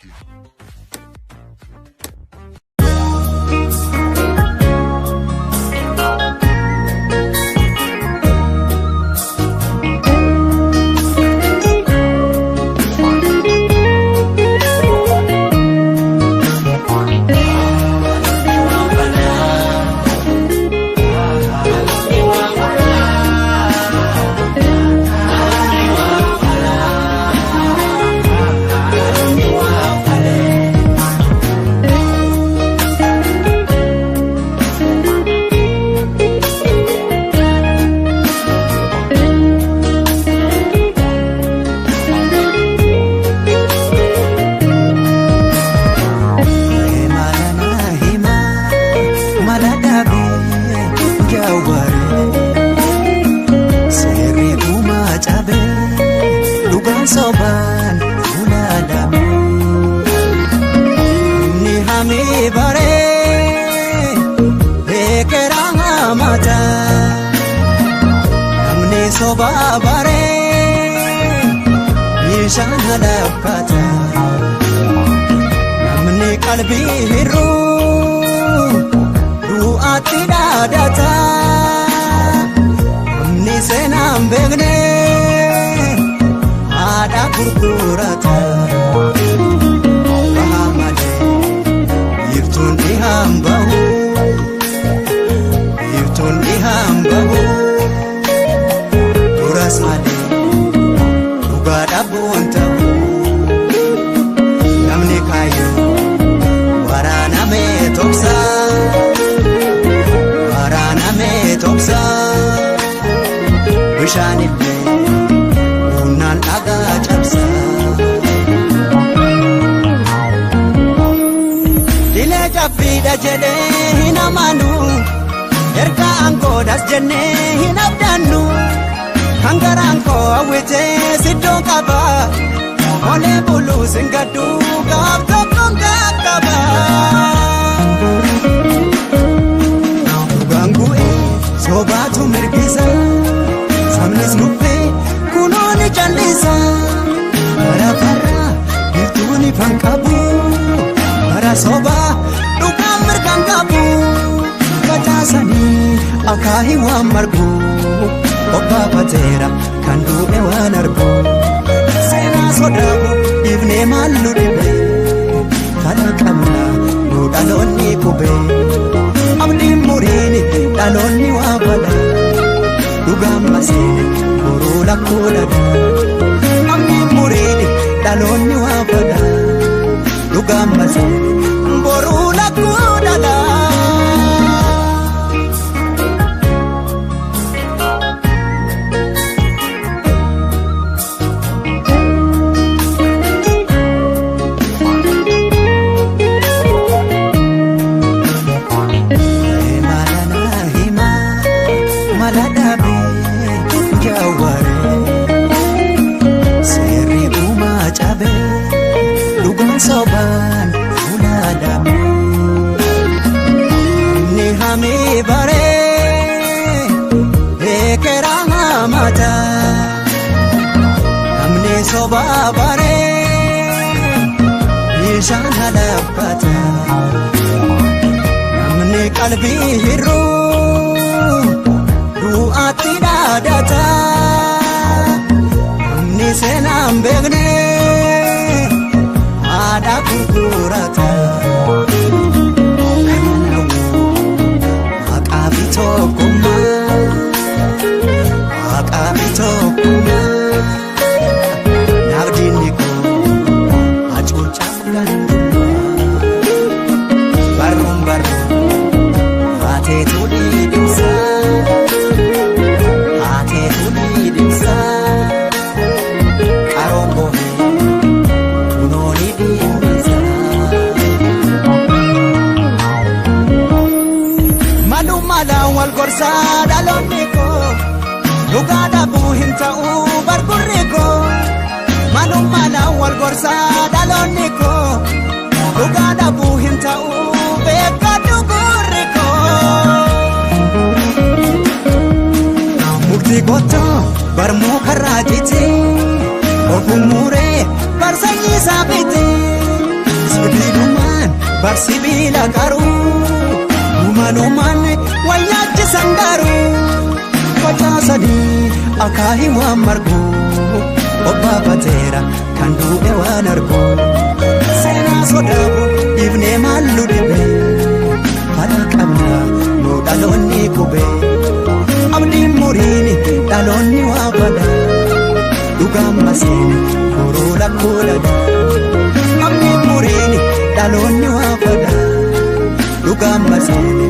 Jackie. Mala dhabee jawwaaree seerri gumaa cabee dhugaan sobaan funaaname. Inni hamii baree beekera hamata, namni sobaa baree bishaan halakkata, namni qalbii hir'uu du'aatti dhaadata, namni seenaan beekne haadha gurgurata. Baha malee biiftuun dhihaan bahu, biiftuun dhihaan bahu, duras malee dhugaa dhabuun ta'u, namni kaayyoo waraanamee toksa, waraanamee toksa, bishaan illee humnaan dhagaa cabsa. Dilee cabbiidha jedhee hin amanu, erga aangoodhas jennee hin abdannu, kan garaan koo hawwitee siddoon qaba, olee buluus hin gaddu gaaf tokkoon qaqqaba. Dhugaan bu'ee sobaatu mirgisa, sabnis nuffee kunoo ni callisa, bara farra biiftuun ifan qabu, bara sobaa dhugaan mirgaan qabu, facaasanii akaahii waan margu, obbaafateera kan du'e waan argu, seenaa sodaabu dhiifnee maal nu dhibe, fala qabna nu dhaloonni qube, abdiin muriin dhaloonni waa bala, dhugaan maseene boruu lakkuu dhada, abdiin muriin dhaloonni waa bala, dhugaan maseene boruu lakkuu dhada. Mala na hima mala dhabee jawwaaree seerri uumaa cabee dhugaan sobaan funaaname. Inni hamii baree beekera hamata, namni sobaa baree bishaan halabbata, namni qalbii hir'uu du'aatti dhaadata, namni seenaan beekne haadha gurgurata. Haqaa fi tokkummaa, haqaa fi tokkummaa, naaf diinni koo hacuuccaaf gandummaa, barruun barruun haateetu dhiidhimsa, haateetu dhiidhimsa, qaroon bohee kunoo ni dhiibbisa. Malumaadhaan wal gorsaa dhaloonni koo, dhugaa dhabuu hin ta'uu bargurri koo. Malumaadhaan wal gorsaa dhaloonni koo, dhugaa dhabuu hin ta'uu beekadhu gurri koo. Mukti qottoo barmuu karraa jite, ofummuuree barsanyii isaa bite. Sibiilumaan bar sibiila qaruu Gumanumaan wal nyaachisan garuu Facaasanii akaahii waan margu Obbaafateera kan du'e waan argu. Seenaa sodaabu dhiifnee maallu dhibe Fala qabna nu dhaloonni qubee Abdiin muriin dhaloonni waa fada Dhugaan maseene koroo lakkoo dhada. Abdiin muriin dhaloonni waa fada Dhugaan maseene.